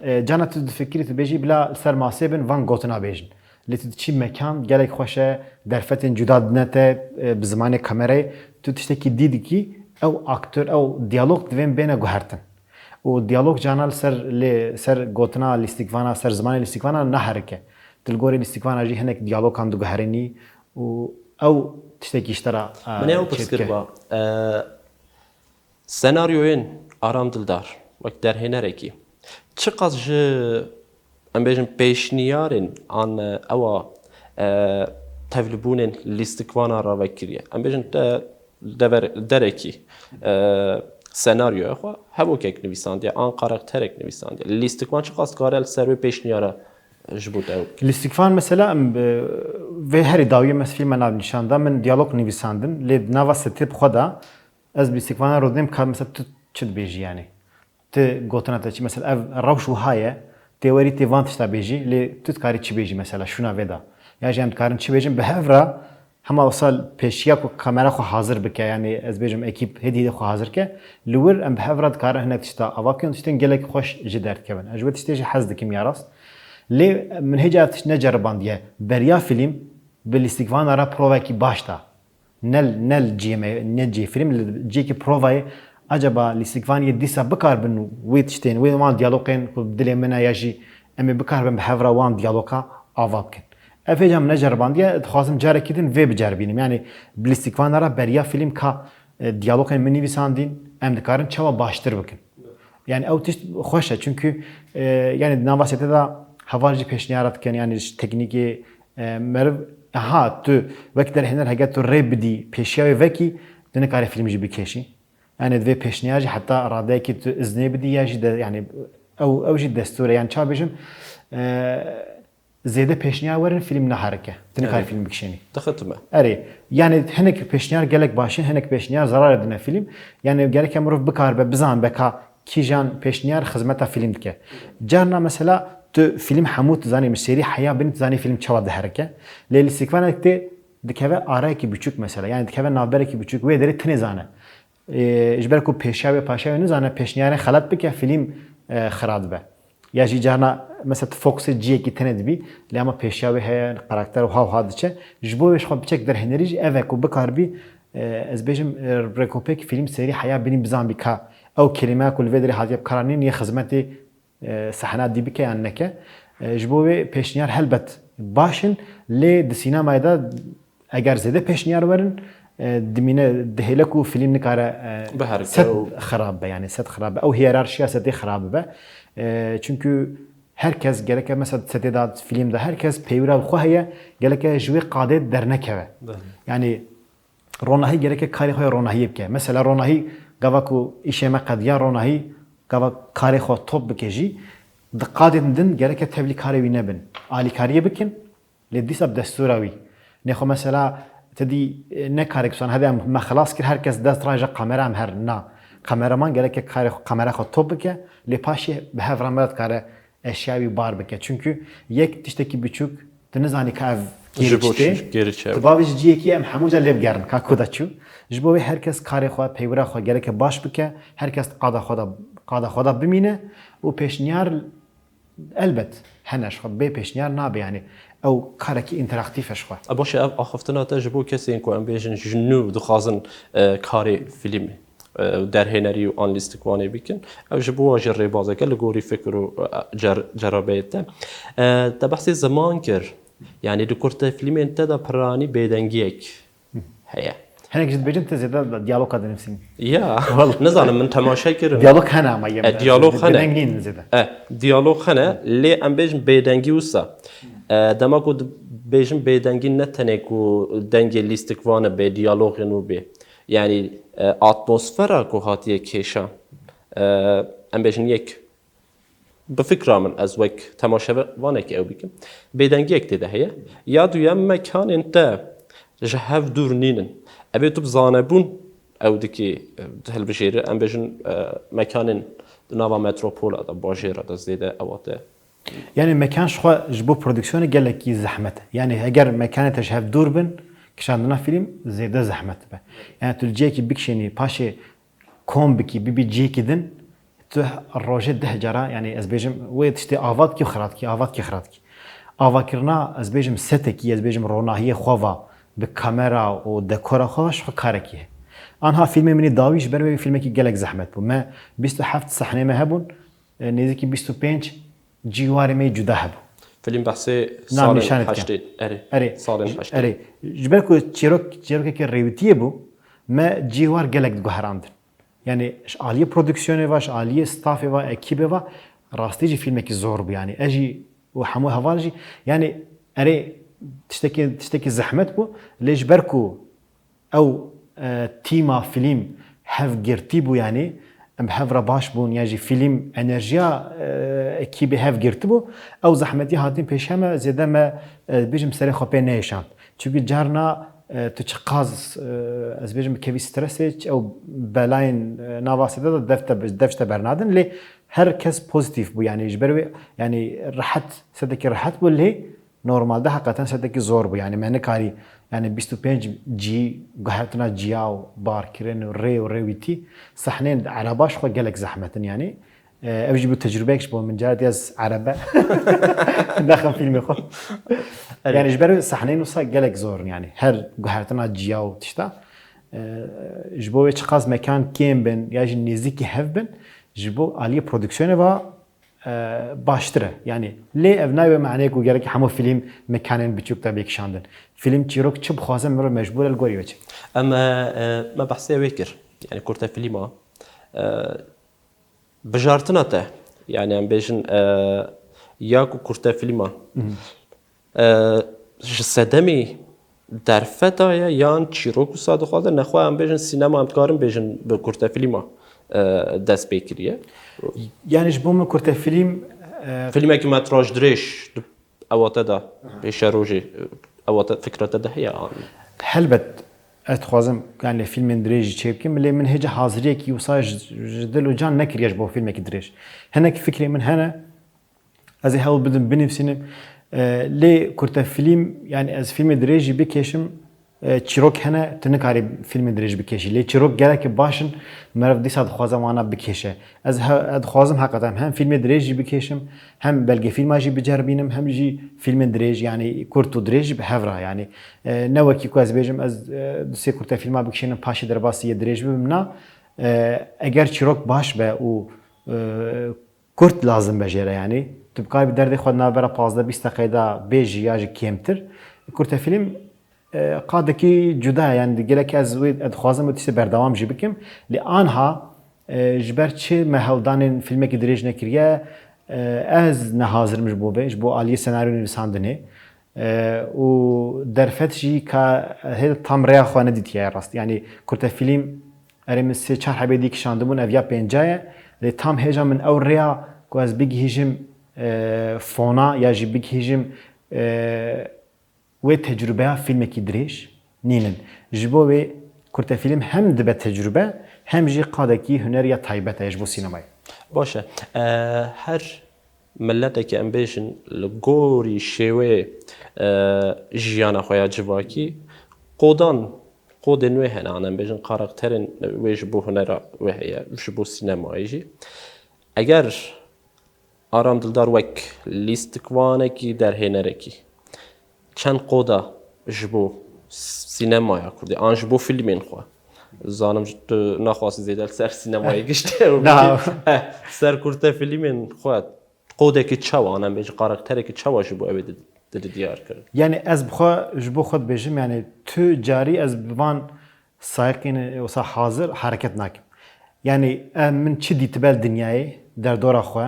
e, cana tu difikirî, tu bêjî bila li ser masê bin van gotina bêjin. Lê tu diçî mekan gelek xweş e, derfetên cuda dine te, e, bi zimanê kamerayê tu tiştekî dî dikî, ew aktor, ew diyalog divên bêne guhertin. Û diyalog cana li ser, lê ser gotina lîstikvana, ser zimanê lîstikvana naherike. Tu li gorî lîstikvana jî hinek diyalogan diguherînî û ew tiştekî ji te re, e, Min ê ew pirs çêdike. Kiriba. E, Senaryoyên Aram Dildar, wek derhênerekî, çiqas ji, em bêjin, pêşniyarên an, e, ewa, e, tevlibûnên lîstikvana re vekiriye? Em bêjin te dever-, derekî, e, senaryoya xwe hevokek nivîsandiye, an karakterek nivîsandiye. Lîstikvan çiqas dikare li ser wê pêşniyara ji bo te ew? Lîstikvan mesela, em, e, vê herî dawiyê me fîlme navnîşan da, min diyalog nivîsandin, lê di nava setê bi xwe de, Ez bi lîstikvana rûdinêm ka mesela tu çi dibêjî yani? Ti gotina te çi? Mesela ev rewş wiha ye, tê werî tê van tişta bêjî, lê tu dikarî çi bêjî mesela şûna vê de? Ya jî em dikarin çi bêjin bi hev re, hema wisa pêşiya ku kamera xwe hazir bike, yani ez bêjim ekîp hêdî hêdî xwe hazir ke, li wir em bi hev re dikarin hinek tişta ava bikin, tiştên gelek xweş jî derdikevin. Ez ji wê tiştê jî hez dikim ya rast. Lê min hêca ev tişt neceribandiye. Beriya fîlm bi lîstikvana re provekî baş da. Ne, ne li cihê me, ne cihê fîlm, li cihekî provayê Acaba lîstikvaniyê dîsa bikaribin wê tiştên, wê wan diyalogên ku dilê min e ya jî em ê bikaribin bi hev re wan diyaloga ava bikin. Ev hêca min neceribandiye, dixwazim carekî din vê biceribînim. Yani bi lîstikvana re beriya fîlm ka, e, diyalogên min nivîsandîn, em dikarin çawa baştir bikin. Yani ew tişt xweş e, çünkü, e, yani di nava setê de heval jî pêşniyara dikin, yani ji teknîkê, e, meriv, ha, tu wek derhêner hege tu rê bidî pêşiya wê vekî, tu nikarî fîlm jî bikêşî. Yani divê pêşniyar jî heta radeyekî tu iznê bidî ya jî de, yani ew, ew jî destûr e. Yani çawa bêjim, e, zêde pêşniyar werin fîlm naherike. Tu nikarî Erê. fîlm bikişênî. Dixitime. Erê. Yani hinek pêşniyar gelek baş in, hinek pêşniyar zararê dine fîlm. Yani gereke mirov bikaribe, bizanibe ka kîjan pêşniyar xizmeta fîlm dike. Carna mesela tu fîlm hemû tu zanî, min sêrî heya binî tu zanî fîlm çawa diherike. Lê lîstikvanek tê dikeve arayekî biçûk mesela. Yani dikeve navberekî biçûk, wê derê tinê zane. Ê, ji ber ku pêşiya wê paşiya wê nizane, pêşniyarên xelet bike, fîlm, e, xira dibe. Ya jî carna mesela tu fokusê ciyekî tenê dibî, lê ama pêşiya wê heye, karakter û ha û ha diçe. Ji bo wê ji xwe biçek derhênerî jî ev e ku bikaribî, e, ez bêjim, e, rêkopêk fîlm sêrî heya binî bizanbî ka ew kelîmeya ku li vê derê hatiye bikaranîn yê xizmetê, e, sehna dî bike yan neke. E, ji bo wê pêşniyar helbet baş in, lê di sînemayê de eger zêde pêşniyar werin, e, dimîne dihêle ku fîlm nikare, e, Biherike set û xirab be, yani set xirab be. Ew hiyerarşiya setê xirab be. E, çünkü her kes gereke mesela setê de fîlm de her kes peywira bi xwe heye, gereke ji wê qadê dernekeve. Belê. Yani Ronahî gereke karê xwe ronahiyê bike. Mesela Ronahî gava ku îşê me qediya, Ronahî gava karê xwe top bike jî, di qadên din gereke tevlî karê wî nebin. Alîkariyê bikin, lê dîsa bi destûra wî. Nêxwe mesela ti dî, e, ne karek san hebe em me xilas kir, her kes dest raje kamera em her na. Kameraman gereke karê xwe, kamera xwe top bike, lê paşê bi hev re me dikare eşya wî bar bike. Çünkü yek tiştekî biçûk, tu nizanî ka ev Ji gêrî bo çi tê. Çi? Gêrî çi? Tu bavê ji ciyekî em hemû ca lê bigerin, ka ku de çû. Ji bo wê her kes karê xwe, peywira xwe gereke baş bike, her kes qada xwe de, qada xwe de bimîne û pêşniyar elbet hene ji xwe, bê pêşniyar nabe, yani ew karekî înteraktîf e ji xwe. E, baş e, ev axiftina te ji bo kesên ku em bêjin ji nû dixwazin, e, karê fîlmê, e, derhênerî û an lîstikvanê bikin. Ev ji bo wan jî rêbazeke li gorî fikir û, e, cer-, cerabeyê te. E, te behsê ziman kir. Yani di kurte fîlmên te de piranî bêdengiyek heye. Hinek jî dibêjin tu zêde diyaloga dinivîsîn. Ya, Vallahi. Nizanim min temaşe kirin. Diyalog hene ama yem. E, diyalog hene. Bêdeng nîn zêde. E, diyalog hene, lê em bêjin bêdengî wisa. E, dema ku dibêjin bêdengî ne tenê ku dengê lîstikvan e bê, diyalogê nû bê. Yani, e, atmosfera ku hatiye kêşan. E, em bêjin yek. Bi fikra min, ez wek temaşevanekî ew bikim. Bêdengiyek tê de heye. Ya duyem, mekanên te ji hev dûr nînin. Ebê tu bi zanebûn ew dikî, e, hilbijêri, em bêjin, e, mekanên di nava metropola de, bajêra de zêde ewa te. Yani mekan ji xwe ji bo prodüksiyonê gelekî zehmet e. Yani eger mekanê te ji hev dûr bin, kişandina fîlm zêde zehmet dibe. Yani tu li cihekî bikişênî, paşê kom bikî, bibî cihekî din, tu rojê deh cara, yani ez bêjim, wê tiştê ava dikî û xira dikî, ava dikî xira dikî. Avakirina, ez bêjim, setekî, ez bêjim, ronahiyê xwe va bi kamera û dekora xwe va ji xwe karekî heye. Anha fîlmê min ê dawî ji ber wê fîlmekî gelek zehmet bû. Me bîst û heft sehneyê me hebûn, e, nêzîkî bîst û pênc cîwarê me yê cuda hebû. Fîlm behsê Na, salên nîşanê dike. heştê, erê. Erê. Salên heştê. Erê. Ji ber ku çîrok, çîrokeke rêwîtiyê bû, me cîwar gelek diguherandin. Yani ji aliyê prodüksiyonê ve, ji aliyê stafê ve, ekîbê ve rastî jî fîlmekî zor bû yani. Ez jî û hemû heval jî yani erê tiştekî, tiştekî zehmet bû. Lê ji ber ku ew, e, tîma fîlm hevgirtî bû yani, em bi hev re baş bûn, ya jî fîlm enerjiya, e, ekîbê hevgirtî bû. Ew zehmetî hatin pêşiya me, zêde me, e, bêjim serê xwe pê neyêşand. Çimkî carna, e, tu çiqas, e, ez bêjim bi kevî stresê, ç-, ew belayên, e, nava sede de dev te, dev ji te bernadin, lê her kes pozîtîf bû, yani ji ber wê, yani rehet, sedekî rehet bû, lê normalde heqeten setekî zor bû, yani me nikarî, yani bîst û pênc cî, guhertina ciya û barkirin û rê û rêwîtî, sehneyên di ereba ji xwe gelek zehmet in, yani. E, ev jî bû tecrûbeyek ji bo min, carê dî ez erebe nexim fîlmê xwe. Erê. Yani ji ber wê sehneyên wisa gelek zor in, yani her guhertina ciya û tişta. E, ji bo wê çiqas mekan kêm bin ya jî nêzîkî hev bin, ji bo aliyê prodüksiyonê ve, e, baştir e. Yanî lê ev nayê wê maneyê ku gerek hemû fîlm mekanên biçûk de bê kişandin. Fîlm çîrok çi bixwaze mirov mecbûr e li gorî wê çêke. Em, e, e, me behsê wê kir. Yanî kurtefîlma, e, bijartina te. Yanî em bêjin, e, ya ku kurtefîlma, e, ji sedemê derfeta ye yan çîrok wisa dixwaze, nexwe em bêjin sînema, em dikarin bêjin bi kurtefîlma, e, dest pê kiriye. Yanî ji bo min kurtefîlm, e, Fîlmekî metraj dirêj di ewa te de, pêşerojê, ewa te, fikra te de heye an? Helbet, ez dixwazim, yanî fîlmên dirêj jî çêbikim, lê min hêja haziriyekî wisa ji, ji dil û can nekiriye ji bo fîlmekî dirêj. Hinek fikrê min hene, ez ê hewl bidim binivîsim. E, lê kurtefîlm, yanî ez fîlmê dirêj jî bikêşim, e, çîrok hene, tu nikarî fîlmê dirêj bikêşî. Lê çîrok gelekî baş in, meriv dîsa dixwaze wana bikêşe. Ez he-, ez dixwazim heqeten hem fîlmê dirêj jî bikêşim, hem belgefîlma jî biceribînim, hem jî fîlmên dirêj, yanî kurt û dirêj jî bi hev re. Yanî, e, ne wekî ku ez bêjim, ez, e, du sê kurtefîlma bikişînim, paşê derbasî yê dirêj bibim, na. E, eger çîrok baş be û, e, kurt lazim be jê re, yanî tu bikarî bi derdê xwe di navbera pazdeh bîst deqeyê de bêjî ya jî kêmtir. Kurtefîlm, e, qadekî cuda ye, yanî gelek ez wê, ez dixwazim wê tiştê berdewam jî bikim. Lê anha, e, ji ber çi me hewldanên fîlmekî dirêj nekiriye, e, ez nehazir im ji bo vê, ji bo aliyê senaryo nivîsandinê. E, û derfet jî ka hê tam rêya xwe nedîtiye rast. Yanî kurtefîlm erê min sê çar hebê dî kişandibûn, ev ya pênca ye. Lê tam hêja min ew rêya ku ez bigihîjim, e, fona ya jî bigihîjim, e, wê tecrûbeya fîlmekî dirêj nînin. Ji bo wê kurtefîlm hem dibe tecrûbe, hem jî qadekî huner ya taybet e ji bo sînemayê. Baş e. E, her miletekî, em bêjin, li gorî şêweyê, e, jiyana xwe ya civakî, qodan, qodên wê hene, an em bêjin, karakterên wê ji bo hunera wê heye, ji bo sînemayê jî. Eger Aram Dildar wek lîstikvanekî, derhênerekî, çend qoda ji bo sînemaya kurdî, an ji bo fîlmên xwe? Zanim tu naxwazî zêde li ser sînemayê giştî û Na. bikî, eh, ser kurtefîlmên xwe qodekî çawa, an em bêjin karakterekî çawa ji bo ew ê di, di, di diyar kirin? Yanî ez bi xwe, ji bo xwe dibêjim, yanî tu carî ez bi van sayiqên wisa hazir hereket nakim. Yanî em, min çi dîtibe li dinyayê, derdora xwe,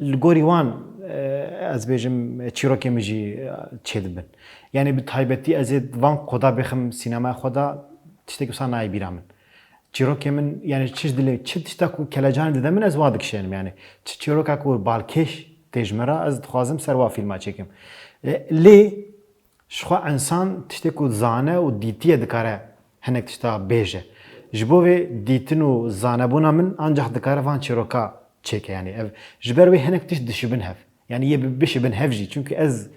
li gorî wan, e, ez bêjim, çîrokê min jî, e, çêdibin. Yanî bi taybetî ez ê van qoda bêxim sînemaya xwe de, tiştekî wisa nayê bîra min. Çîrokê min, yanî çi ji dilê, çi tişta ku kelecanê dide min, ez wa dikişênim. Yanî çi çîroka ku balkêş tê ji min re, ez dixwazim ser wa fîlma çêkim. E, lê Ji xwe însan tiştê ku zane û dîtiye dikare hinek tişta bêje. Ji bo vê dîtin û zanebûna min ancax dikare van çîroka çêke. Yanî ev ji ber wê hinek tişt dişibin hev. Yanî yê bi-, bişibin hev jî. Çimkî ez,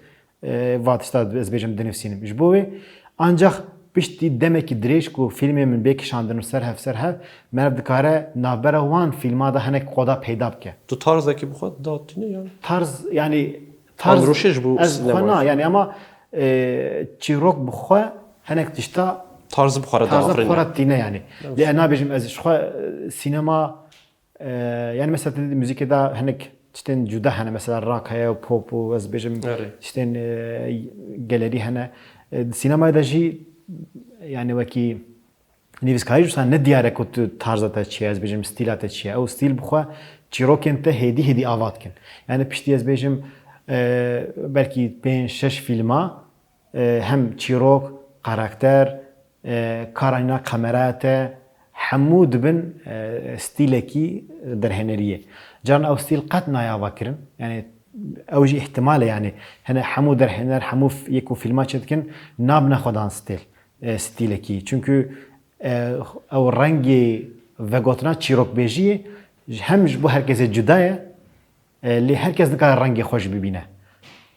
e, va tişta ez bêjim dinivîsînim. Ji bo wê ancax piştî demekî dirêj ku fîlmê min bê kişandin û ser hev, ser hev, meriv dikare navbera wan fîlma de hinek qoda peyda bike. Tu tarzekî bi xwe datîne, yanî? Tarz, yanî tarz, Amroşê ji bo ez bi xwe sînema na, jî. Yanî ama, e, çîrok bi xwe hinek tişta Tarz bi xwe re tarza bi xwe diafirîne. Re tîne yanî. Evet. Lê ez nabêjim ez ji xwe, e, sînema, e, yanî mesela tu dî muzîkê de hinek tiştên cuda hene, mesela rock heye û pop û ez bêjim Erê. tiştên, e, gelerî hene. E, di sînemayê de jî yanî wekî nivîskarî ji wisa ne diyar e ku tu tarza te çi ye, ez bêjim stîla te çi ye. Ew stîl bi xwe çîrokên te hêdî hêdî ava dikin. Yanî piştî ez bêjim, e, belkî pênc şeş fîlma, e, hem çîrok, karakter, e, karanîna kameraya te, hemû dibin, e, stîlekî derhêneriyê. Caran ew stîl qet nayê avakirin. Yanî ew jî îhtimal e, yanî hene hemû derhêner, hemû f-, yê ku fîlma çêdikin, nabine xwedan stîl, e, stîlekî. Çimkî, e, ew rengê vegotina çîrokbêjiyê hem ji bo her kesê cuda ye, e, lê her kes nikare rengê xwe jî bibîne.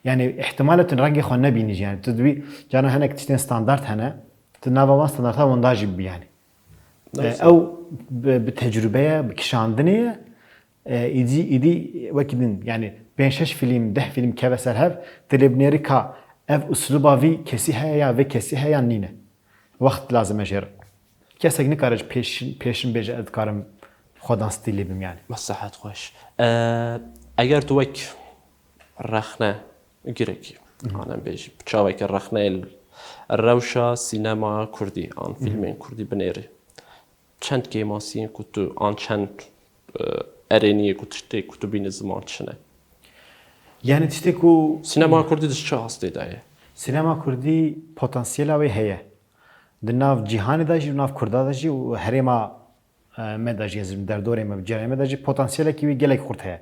Yanî îhtimal e tu rengê xwe nebînî jî. Yanî tu dibî, caran hinek tiştên standart hene, tu nava wan standarta winda jî bibî yanî. E, Neyse. Ew bi, bi tecrûbe ye, bi kişandinê ye. E, îdî, îdî wekî din, yanî pênc şeş fîlm, deh fîlm keve ser hev, tu lê binêrî ka ev uslûba vî kesî heye ya vê kesî heye yan nîne. Wext lazim e jê re. Kesek nikare ji pêşin, pêşin bêje ez dikarim xwedan stîlê bim yani. Meslahet xweş. E, eger tu wek rexne girekî, anem bêjî, çaveke rexneyê li rewşa sînema kurdî an fîlmên kurdî binêrî, çend kêmasiyên ku tu an çend, e, erêniyê ku tiştê ku tu bînî ziman çi ne? Yani tiştê ku Sînema kurdî di çi astê de ye? Sînema kurdî potansiyela wê heye. Di nav cîhanê de jî, di nav kurda de jî û herêma, e, me de jî, ez derdorê me, cihê me de jî potansiyelekî wî gelek xurt heye.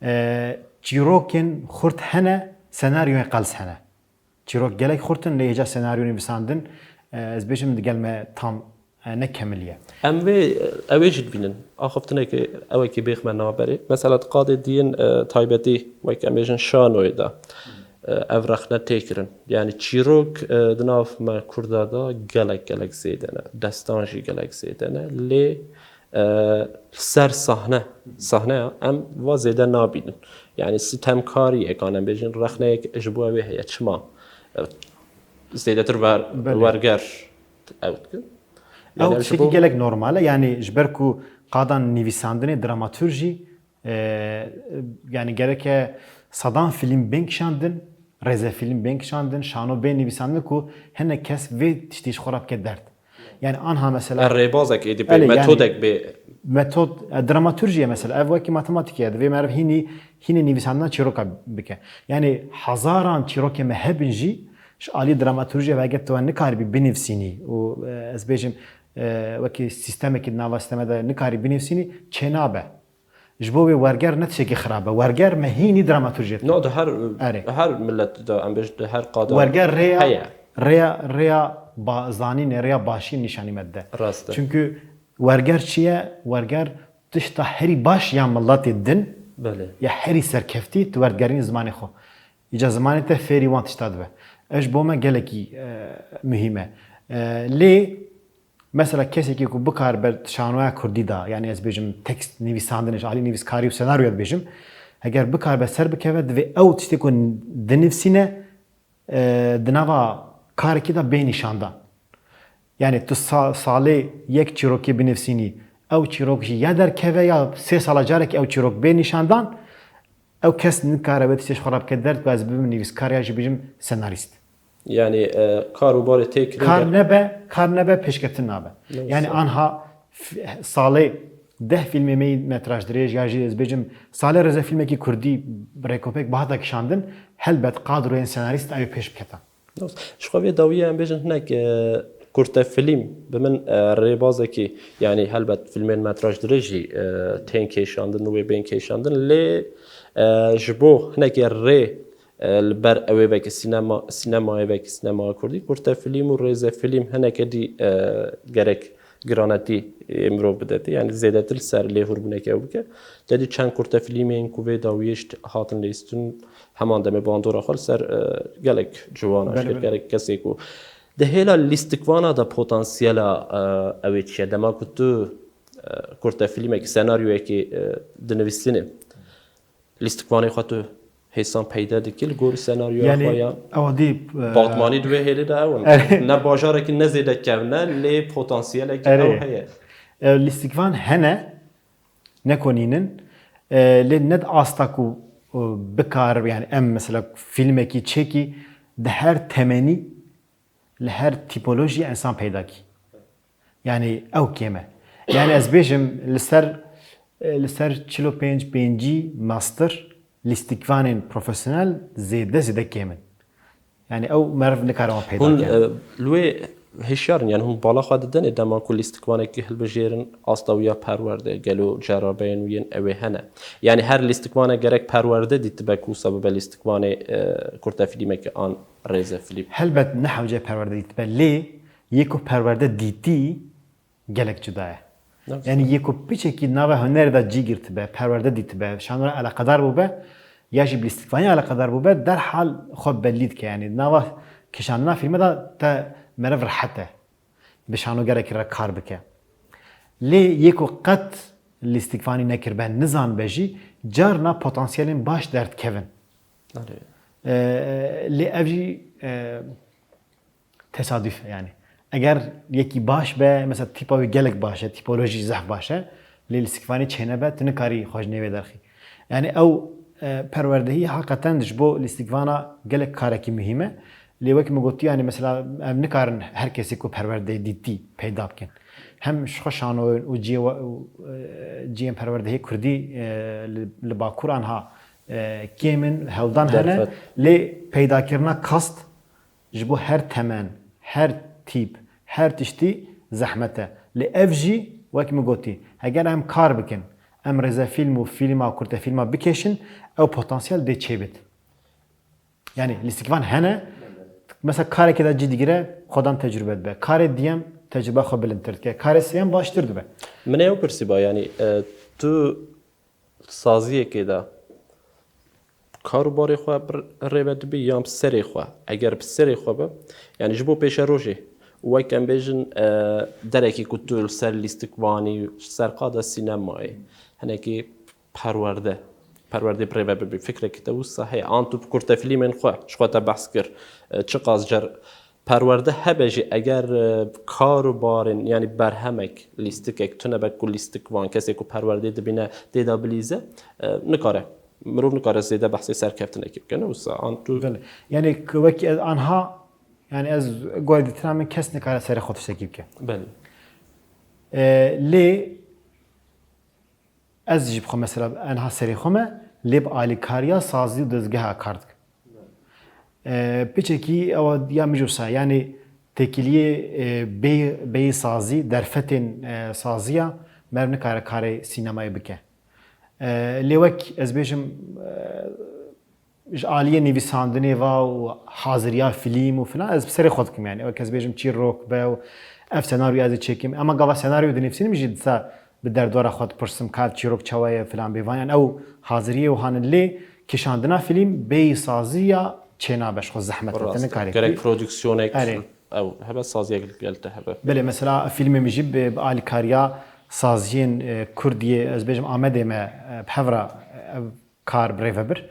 E, çîrokên xurt hene, senaryoyên qels hene. Çîrok gelek xurt in, lê hêja senaryo nivîsandin, e, ez bêjim digel me tam, e, ne kemil ye. Em vê, ew ê jî dibînin. Axiftinekê ewekî bêxme naberê. Mesela di qadê diyên, e, taybetî, wek em bêjin şanoyê de, e, ev rexne tê kirin. Yani çîrok, e, di nav me kurda de gelek, gelek zêde ne. Destan jî gelek zêde ne. Lê, e, li ser sahne, sahneya em va zêde nabînin. Yani sitemkariyek, em bêjin rexneyek ji bo wê heye. Çima? E, zêdetir wer-, Belê. werger ew dikin. Ew Yani em ji tiştekî bo gelek normal e. Yani ji ber ku qadan nivîsandinê, dramaturjî, e, yani gereke sedan fîlm bên kişandin, rêzefîlm bên kişandin, şano bên nivîsandin ku hinek kes vê tiştî ji xwe re bike derd. Yani anha mesela Ya rêbazek êdî bê, Elê, yani metodek bê. Metod, e, dramaturjiye mesela, ev wekî matematîkê ye, divê meriv hînî, hînê nivîsandina çîroka bike. Yani hezaran çîrokê me hebin jî, ji alî dramaturjiye ve eger tu nikaribî binivîsînî û, e, ez bêjim, e, wekî sîstemekî di nava sîsteme de nikarî binivîsînî, çênabe. Ji bo wê werger ne tiştekî xirab e. Werger me hînî dramaturjiye dike. No, di her, Erê. her millet de, em bêjin, di her qada Werger rêya, heye. rêya, rêya ba-, zanînê, rêya başî nîşanî me dide. Rast e. Çünkü werger çi ye? Werger tişta herî baş ya miletê din, Belê. ya herî serkeftî, tu werdigerînî zimanê xwe. Îca zimanê te fêrî wan tişta dibe. Ev ji bo me gelekî, e, muhîm e. E, lê mesela kesekî ku bikaribe şanoya kurdî de, yani ez bêjim tekst nivîsandinê, ji alî nivîskarî û senaryoya dibêjim, eger bikaribe ser bikeve, divê ew tiştê ku dinivîsîne, e, di nava karekî de bê nîşandan. Yani tu sa-, salê yek çîrokê binivîsînî, ew çîrok jî ya derkeve ya sê sala carekî ew çîrok bê nîşandan, ew kes nikare wê tiştê ji xwe re bike derd ku ez bibim nivîskar ya jî bijim senarîst. Yani, e, kar û barê tê kirin Kar de- nebe, kar nebe pêşketin nabe. Ne Yani wisa. anha f-, salê deh fîlmê me yî metraj dirêj ya jî ez bêjim salê rêzefîlmekî kurdî rêkopek bihata kişandin, helbet qadroyên senarîst ew ê pêş biketin. Dost, ji xwe vê dawiyê em bêjin hinek, e, kurte fîlm bi min, e, rêbazekî, yani helbet fîlmên metraj dirêj jî, e, tên kêşandin û wê bên kêşandin, lê, e, ji bo hinekê rê, e, li ber ew ê vekî sînema, sînemayê vekî sînemaya kurdî, kurte fîlm û rêze fîlm hineke dî, e, gerek giranetî, e, mirov bidetê. Yani zêdetir li ser lêhûrbûneke ew bike. Te dî çend kurte fîlmên ku vê dawiyê jî hatin lîstin, heman demê bandora xwe li ser, e, gelek ciwan Belê, aşkir, belê. gelek kesê ku di hêla lîstikvana de potansiyela, e, ew ê çi ye? Dema ku tu, e, kurte fîlmekî, senaryoyekî, e, dinivîsînî, lîstikvanê xwe tu hêsan peyde dikî li gorî senaryoya Yani, xwe ya? ew dî, e, Batmanî di vê hêlê de ew in. Erê. Ne bajarekî ne zêde kevn e, lê potansiyelekî Erê. ew heye. E, lîstikvan hene, ne ku nînin. E, lê ne di asta ku, e, bikar, yani em mesela fîlmekî çêkî di her temenî, li her tîpolojî ensan peyda kî. Yani ew kêm e. Yani ez bêjim li ser, e, li ser çil û pênc pêncî master lîstikvanên profesyonel zêde zêde kêm in. Yani ew meriv nikare wan peyda Hûn, kere. e, li wê hişyar in, yani hûn bala xwe didin ê dema ku lîstikvanekî hilbijêrin, asta wî ya perwerde, gelo cerabeyên wî yên ew ê hene? Yani her lîstikvanek gerek perwerde dîtibe ku wisa bibe lîstikvanê, e, kurte fîlmekî an rêze fîlm? Helbet ne hewce perwerde dîtibe, lê yê ku perwerde dîtî gelek cuda ye. Ne Yani yê ku piçekî nava hunerê de cî girtibe, perwerde dîtibe, şano re eleqedar bûbe, ya jî bi lîstikvanî eleqedar bûbe, derhal xwe bellî dike. Yani nava kişandina fîlme de te meriv rehet e. Bi şanogerekî re kar bike. Lê yê ku qet lîstikvanî nekiribe, nizanibe jî, carna potansiyelên baş derdikevin. Erê. E, lê ev jî, e, tesaduf e yani. Eger yekî baş be, mesela tîpa wî gelek baş e, tîpolojî zehf baş e, lê lîstikvanî çênebe, tu nikarî xwe ji nêvê derxî. Yani ew e, perwerdehî heqeten ji bo lîstikvana gelek karekî muhîm e. Lê wek min gotî, yani mesela em nikarin her kesê ku perwerdeyê dîtî peyda bikin. Hem ji xwe şanoyên û ciyê we- û, e, ciyên perwerdehê kurdî e, li, li Bakur anha e, kêm in, hewdan hene. Derfet. Lê peydakirina kast ji bo her temen, her tîp, her tiştî zehmet e. Lê ev jî, wek min gotî, heger em kar bikin, em rêzefîlm û fîlma, kurtefîlma bikêşin, ew potansiyel dê çêbit. Yani lîstikvan hene, mesela karekê de cî digire, xwedan tecrube dibe. Karê diyem tecrube xwe bilindtir dike. Karê sêyem baştir dibe. Min ê ew pirsî ba, yani, e, tu saziyekê de kar û barê xwe bi rê ve dibî yan bi serê xwe? Eger bi serê xwe be, yani ji bo pêşerojê, wek em bêjin, e, derekî ku tu li ser lîstikvanî, ji ser qada sînemayê, hinekî perwerde, perwerdê bi rê ve bibî, fikrekî te wisa heye? An tu bi kurtefilîmên xwe, ji xwe te behs kir, e, çiqas cer perwerde hebe jî, eger, e, kar û barên, yanî berhemek, lîstikek tune be ku lîstikvan, kesê ku perwerdeyê dibîne, tê de bilîze, e, nikare. Mirov nikare zêde behsê serkeftinekê bike, ne wisa? An tu Belê. Yani ku wekî ez anha, yani ez guhê dîtina min kes nikare serê xwe tiştekî bike. Belê. E, lê ez jî bi xwe mesela enha serê xwe me, lê bi alîkariya sazî û dezgeha kar dikim. E, piçekî ewa ya min jî wisa, yani têkiliyê, e, bê-, bêyî sazî, derfetên, e, saziya meriv nikare karê sînemayê bike. E, lê wek ez bêjim, e, ji aliyê nivîsandinê va û haziriya fîlm û filan, ez bi serê xwe dikim, yani wek ez bêjim çîrok be û ev senaryoya ez ê çêkim. Ema gava senaryo dinivîsînim jî disa bi derdora xwe dipirsim, ka ev çîrok çawa ye, filan bêvan. Yani ew haziriyê û hanin lê kişandina fîlm bêyî saziya çênabe, ji xwe zehmet e, Rast e. Nikarî. Gerek prodüksiyonek Erê. ew hebe, saziyek li gel te hebe. Belê, mesela fîlmê min jî bi, bi alîkariya saziyên, e, kurdiyê, ez bêjim Amedê me, e, bi hev re, e, ev kar bi rê ve bir.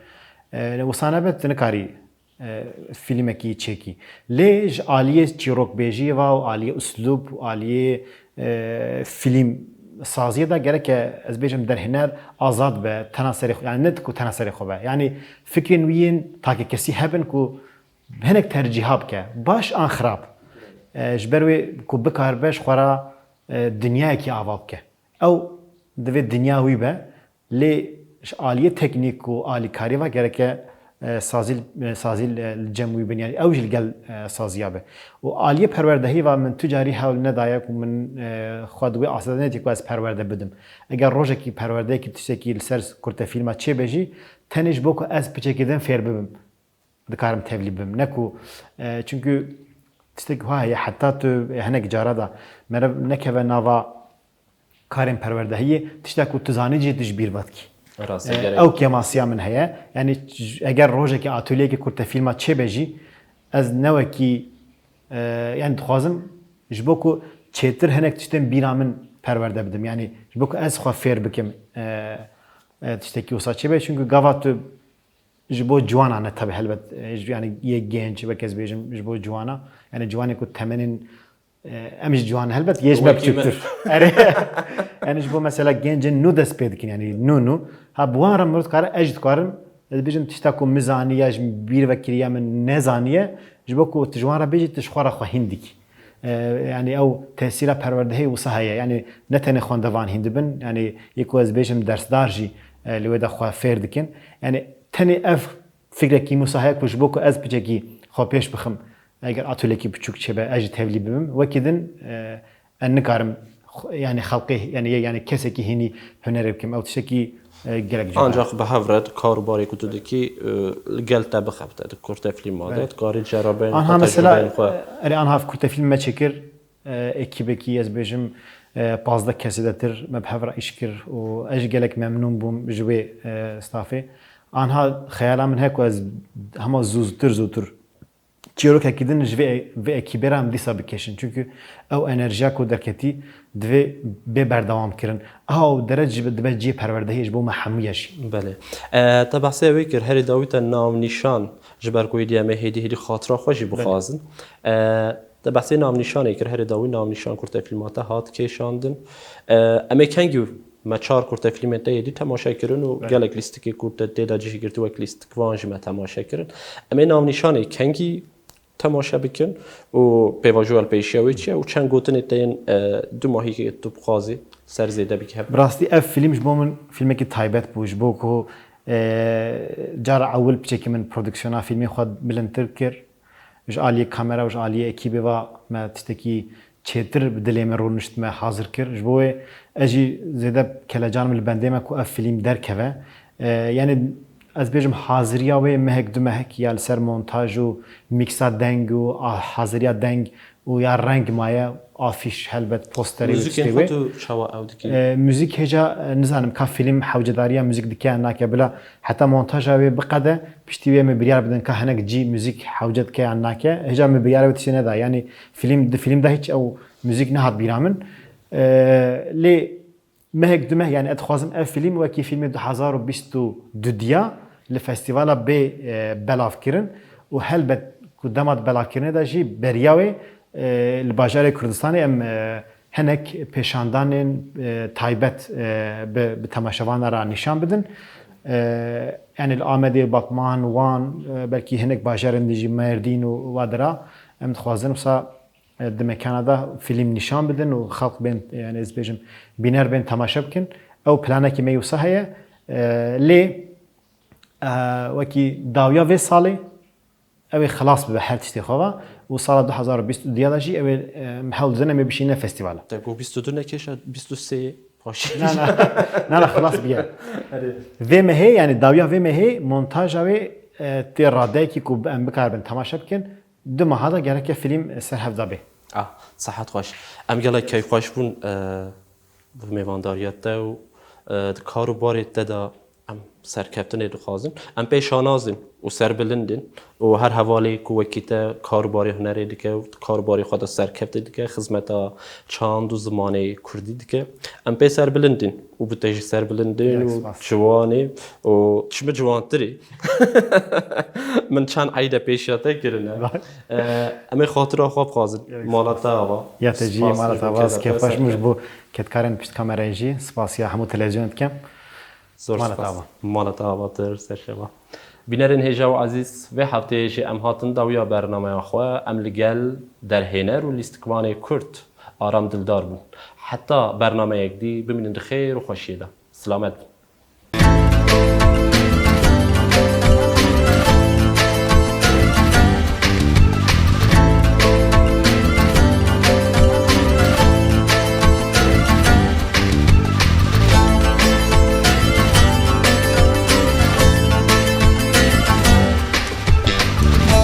E, wisa nebe tu nikarî, e, fîlmekî çêkî. Lê ji aliyê çîrokbêjiyê ve û aliyê uslûb û aliyê, e, fîlm saziyê de gereke ez bêjim derhêner azad be, tena serê xwe, yani ne ku tena serê xwe be. Yani fikrên wî yên takekesî hebin ku hinek tercîha bike, baş an xirab. E, ji ber wê ku bikaribe ji xwe re, e, dinyayekî ava bike. Ew divê dinya wî be, lê ji aliyê teknîk û alîkarî ve gereke, e, sazî, e, sazî li, li cem wî bin, yani ew jî li gel, e, saziya be. Û aliyê perwerdehî ve min tu carî hewl nedaye ku min, e, xwe di wê asê de netî ku ez perwerde bidim. Eger rojekî perwerdeyekî tiştekî li ser kurtefîlma çêbe jî, tenê ji bo ku ez piçekî din fêr bibim, dikarim tevlî bibim. Ne ku, e, çünkü tiştek wiha heye, heta tu, e, hinek cara da meriv nekeve nava karên perwerdehiyê, tiştek ku tu zanî jî tu ji bîr vedikî. Rast e, e, gerek. Ew kêmasiya min heye. Yani j-, eger rojekî atolyeyekî kurtefîlma çêbe jî, ez ne wekî, e, yani dixwazim ji bo ku çêtir hinek tiştên bîra min perwerde bidim. Yani ji bo ku ez xwe fêr bikim, e, e, tiştekî wisa çêbe. Çünkü gava tu ji bo ciwana ne tabi helbet, e, ji, yani yê genc, wek ez bêjim, ji bo ciwana, yani ciwanê ku temenên, e, em ji ciwan helbet, yê ji me Wekî me. biçûktir. Erê. Yani ji bo mesela gencên nû dest pê dikin, yani nû nû. Ha bi wan re mirov dikare, ez jî dikarim, ez bêjim tişta ku min zaniye, ji bîr ve kiriye, min nezaniye, ji bo ku tu ji wan re bêjî, tu ji xwe re xwe hîn dikî. E, yani ew tesîra perwerdehê wisa heye. Yani ne tenê xwendevan hîn dibin, yani yê ku ez bêjim dersdar jî, e, li wê de xwe fêr dikin. Yani tenê ev fikrek kêmûsa heye ku ji bo ku ez piçekî xwe pêş bixim, eger atolyekî biçûk çêbe, ez jî tevlî bibim. Wekî din, e, ez nikarim xwe, yani xelqê, yani yê, yani kesekî hînî hunerê bikim. Ew tiştekî, e, gelek cihê. Ancak bi hev re di kar û barê ku tu dikî, e, li gel te bixebite, di kurtefîlma de, Belê. dikarî cerabeyên Anha xwe, mesela, tecrubeyên xwe. e, erê anha kurtefîlm me çêkir, e, ekîbekî, ez bêjim, e, pazdeh kesê de tir me bi hev re îş kir û ez jî gelek memnûn bûm ji wê, e, stafê. Anha xeyala min heye ku ez hema zû-, zûtir, zûtir çîrokekî din ji vê, vê ekîbê re em dîsa bikêşin. Çünkü ew enerjiya ku derketî divê bê berdewam kirin. Aha, û dere jî dibe cihê perwerdehiyê ji bo me hemûye jî. Belê. E, te behsê wê kir, herî dawî te navnîşan ji ber ku êdî em ê hêdî hêdî xatira xwe jî Belê. bixwazin. E, Te behsê navnîşanê kir, herê dawî navnîşan kurtefîlma te hat kêşandin. E, em ê kengî me çar kurtefîlmên te yê dî temaşe kirin û gelek lîstikê ku te tê de cih girtî wek lîstikvan ji me temaşe kirin. Em ê navnîşanê kengî temaşe bikin û pêvajo el pêşiya wê çi ye û çend gotinê te yên, e, du mahî tu bixwazî ser zêde bikî hebe. Bi rastî ev fîlm ji bo min fîlmekî taybet bû, ji bo ku, e, cara ewil piçekî min prodîksiyona fîlmê xwe bilindtir kir. Ji aliyê kamera û ji aliyê ekîbê ve me tiştekî çêtir bi dilê me rûnişt, me hazir kir. Ji bo wê ez jî zêde kelecan min li bendê me ku ev fîlm derkeve. E, yani ez bêjim haziriya wê mehek du mehek ya li ser montaj û mîksa deng û a-, haziriya deng û ya reng maye, afîş helbet, posterê û Muzîkên tiştê xwe wê. Tu çawa ew dikî? E, muzîk hêja, e, nizanim ka fîlm hewcedariya muzîk dike yan nake, bila heta montaja wê biqede, piştî wê me biryar bidin ka hinek cî muzîk hewce dike yan nake. Hêja me biryara wê tiştê neda. Yani fîlm, di fîlm de hiç ew muzîk nehat bîra min. E, lê mehek du meh, yani ez dixwazim ev fîlm wekî fîlmê du hezar û bîst û du diya li festîvala bê, e, belavkirin û helbet ku dema di belavkirinê de jî beriya wê, e, li bajarê Kurdistanê em, e, hinek pêşandanên, e, taybet, e, bi, bi temaşevana re nîşan bidin. E, yani li Amedê, Batman, Wan, e, belkî hinek bajarên din jî, Mêrdîn û wa dira em dixwazin wisa e, di mekana de fîlm nîşan bidin û xelk bên, yani ez bêjim, bîner bên temaşe bikin. Ew planekî me wisa heye. E, lê, e, wekî dawiya vê salê ew ê xilas bibe her tiştê xwe ve û sala du hezar û bîst û diya de jî ew ê, e, em hewl didin em ê bişîne festîvala. Te got bîst û du nekêşe, bîst û sê xweşî. Na, na. Na, na, xilas biye. Erê. Vê mehê, yani dawiya vê mehê montaja wê, e, tê radeyekî ku em bikaribin temaşe bikin. Du meha de gereke fîlm ser hevda bê. Ah, sehet xweş. Em gelek keyfxweş bûn, e, bi mêvandariya te û, e, di kar û barê te de em serkeftinê dixwazin. Em pê şanaz in û serbilind in û her hevalê ku wekî te kar û barê hunerê dike û di kar û barê xwe de serkeftî dike, xizmeta çand û zimanê kurdî dike. Em pê serbilind in û bi te jî serbilind in. Gelek û spas. Ciwanê û çi min ciwantirî. Min çend eyde pêşiya te kirine. Vay. Ee, em ê xatira xwe bixwazin. Gelek spas. Mala te ava. Ya te jî. Spas mala te ava. Kêfxweş bû ji bo kedkarên pişt kamerayê jî. Spasiya hemû televîzyonê dikim. Zor spas. Mala te ava. Mala te avatir, serkeva. Bînerên hêja û ezîz, vê hefteyê jî em hatin dawiya bernameya xwe. Em li gel derhêner û lîstikvanê Kurd Aram Dildar bûn. Heta bernameyek dî, bimînin di xêr û xweşiyê de. Silamet bin.